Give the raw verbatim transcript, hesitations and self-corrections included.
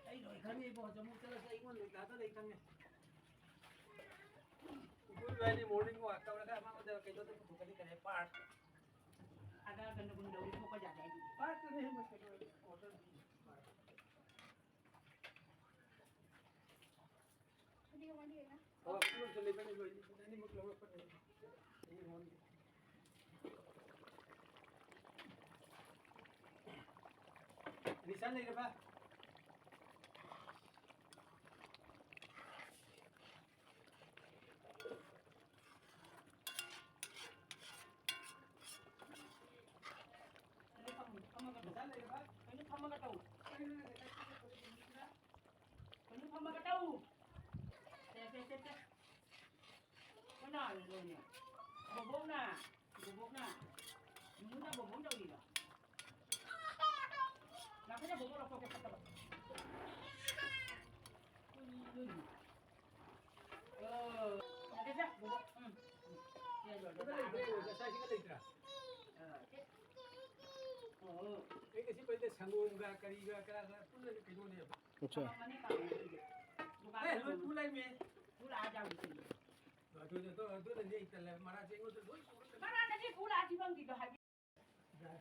ꯑꯩ ꯂꯣꯏ ꯈꯪꯉꯦ ꯏꯕꯣ, ꯍꯧꯖꯤꯛ ꯑꯃꯨꯛ ꯆꯠꯂꯁꯨ ꯑꯩꯉꯣꯟꯗ ꯗꯥꯗ ꯂꯩ ꯈꯪꯉꯦ꯫ ꯎꯈ꯭ꯔꯨꯜ ꯍꯥꯏꯗꯤ morning walk ꯇꯧꯔꯒ ꯑꯃ ꯑꯃꯗ ꯀꯩꯅꯣꯗ ꯄꯨꯊꯣꯛꯀꯅꯤ ꯀꯔꯤ park꯫ ꯑꯗ ꯀꯩꯅꯣꯒꯨꯝꯗꯧꯔꯤ ꯊꯣꯛꯄ ꯌꯥꯗꯦ ꯍꯥꯏꯗꯨꯗꯤ꯫ Park ꯇꯨꯅꯦ ꯍꯦ, ꯃꯣꯏ ꯀꯩꯅꯣ quarter꯫ ꯑꯣ, ꯄꯨꯂꯞꯁꯨ ꯂꯩꯕꯅꯤ, ꯂꯣꯏꯅꯤ꯫ ꯑꯅꯤꯃꯛ ꯂꯧꯔꯛꯄꯅꯤ꯫ ꯑꯅꯤ ꯂꯧꯔꯛꯄꯅꯤ꯫ ꯑꯅꯤꯁꯥ ꯂꯩꯔꯕ? ꯅꯥꯔꯨꯔꯣꯅꯦ꯫ ꯕꯣꯕꯣꯛꯅ, ꯕꯣꯕꯣꯛꯅ, ꯌꯨꯝꯕꯨꯗ ꯕꯣꯕꯣꯛ ꯇꯧꯔꯤꯔꯣ? ꯂꯥꯛꯀꯗ ꯕꯣꯕꯣꯛ ꯂꯧꯊꯣꯛꯀꯦ ꯐꯠꯇꯕ꯫ ꯎꯝ, ꯎꯝ꯫ ꯑꯣ, ꯂꯥꯛꯀꯗ ꯕꯣꯕꯣꯛ, ꯎꯝ, ꯎꯝ꯫ ꯁꯦ, ꯂꯣꯏꯔꯦ꯫ ꯑꯗ ꯂꯩꯇ꯭ꯔꯦ, ꯉꯁꯥꯏꯁꯤꯒ ꯂꯩꯇ꯭ꯔꯥ? ꯑ, ꯁꯦ꯫ ꯑꯣ꯫ ꯑꯩ ꯉꯁꯤ ꯀꯩꯗ ꯁꯪꯒꯣꯝꯒ ꯀꯔꯤꯒ ꯀꯔꯥ ꯀꯔꯥ ꯄꯨꯟꯅ ꯀꯩꯅꯣꯅꯦꯕ꯫ ꯑꯠꯆꯥ꯫ ꯊꯝꯃꯝꯃꯅꯤ ꯀꯥꯎꯔꯦ ꯑꯩꯗꯤ꯫ ꯑꯦ, ꯂꯣꯏ ꯄꯨ ꯂꯩꯃꯦ꯫ ꯄꯨ ꯂꯥꯛꯑ ꯆꯥꯔꯨꯁꯤ꯫ ꯑꯗꯨꯅ, ꯑꯗꯨ, ꯑꯗꯨꯅꯅꯦ ꯑꯩ ꯇꯜꯂꯦ꯫ ꯃꯔꯥꯁꯦ ꯑꯩꯉꯣꯟꯗ ꯂꯣꯏ ꯄꯨꯔꯒ ꯃꯔꯥꯗꯗꯤ ꯄꯨ ꯂꯥꯛꯑ ꯐꯤꯕꯝꯒꯤꯗꯣ ꯍꯥꯏꯕꯤ-꯫ ꯌꯥꯏ꯫